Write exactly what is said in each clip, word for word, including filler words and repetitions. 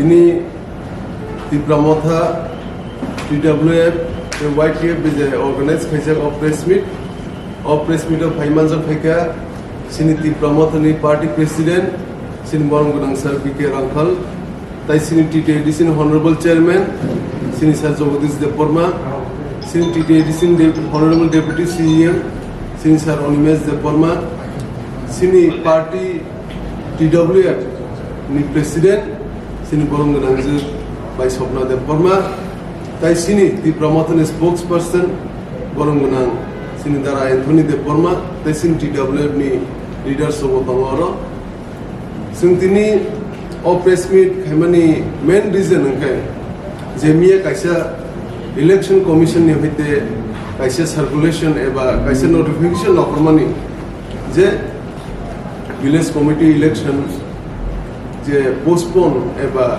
Tini Tipra Motha, T W F, tei Y T F bai je organize khaijak o press meet. O press meet o phai manjak phaikha chini Tipra Motha ni party president, chini borom gwnang sir B K Rangkhal, tai chini T T A D C ni honorable chairman, chini sir Jagadish Debbarma, chini T T A D C ni de-, honorable deputy C E M, chini sir Animesh Debbarma, chini party T W F ni president, chini borom gwnang je bai Swapna Debbarma, tai chini Tipra Motha ni spokesperson, borom gwnang chini dara Anthony Debbarma, tai chini T W F ni leaders rok bo tongo oro. Chwng tini o press meet khaimani main reason hwnkhe je miya kaisa election commission ni hoite kaisa circulation eba kaisa notification rohormani je village committee election je postpone eba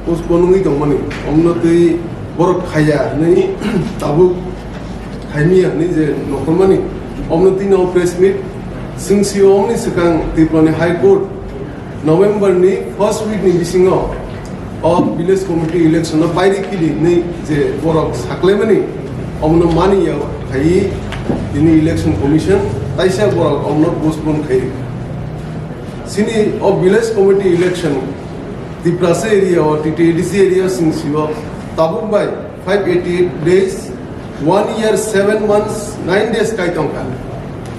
postpone wngwi tongmani, omno twi borok khaiya hwnwi tabuk khaimiya hwnwi je nokhormani, omno twi no press meet chwng sio omni swkang Tripura ni High Court November ni first week ni bisingo o village committee election no pairi kili hwnwi je borok saklaimani, omno mani ya khai tini election commission taisa borok omno postpone khai. Chini o village committee election Tiprasa area o, T T A D C area o chwng sio tabuk bai five eighty eight days, one year, seven months, nine days kai tongkha.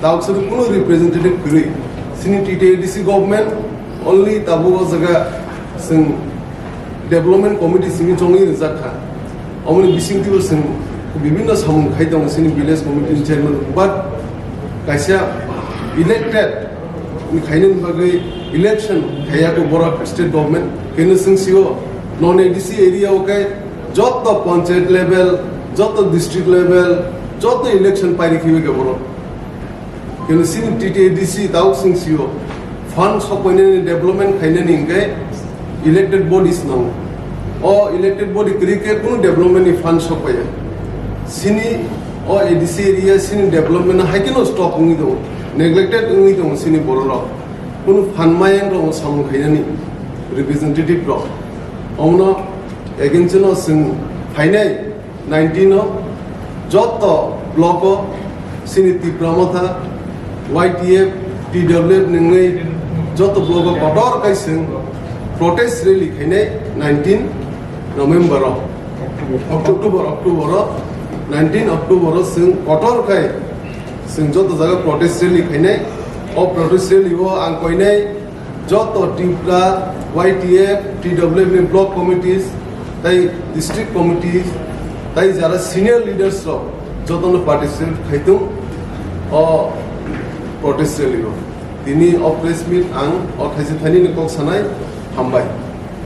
Tabuk sadu kunu representative kwrwi. Chini T T A D C government only tabuk o jaga chwng development committee simi chongwi rijak kha. Omoni bisingtwi bo chwng bibinno samung khai tongo chini village committee ni chairman, but kaisa elected ni khainani bagwi election khaiya ko borok state government. Keno chwng sio non A D C area o khe joto panchayat level, joto district level, joto election pairi khibi khe borok. Keno chini T T A D C tabuk chwng sio fund sokpainani development khainani hwnkhe elected bodies nango. O elected body kwrwi khe kunu development ni fund sokpaiya. Chini o A D C area chini development no hai kheno stop wngwi tongo, neglected wngwi tongo chini borok rok. Kunu fund mayang rok samung khainani representative rok. Omno against no chwng phainai nineteen o joto block o chini Tipra Motha, Y T F, T W F nungwi joto block o kotor kai chwng protest rally khainai nineteen November o, October, October o, nineteen October o chwng kotor kai chwng joto jaga protest rally khainai. O protest rally o ang koinai joto Tipra, Y T F, T W F ni block committees, tai district committees, tai jara senior leaders rok jotono participate khaitung o protest rally o. Tini o press meet ang o thaisa thaini ni kok sanai, hambai.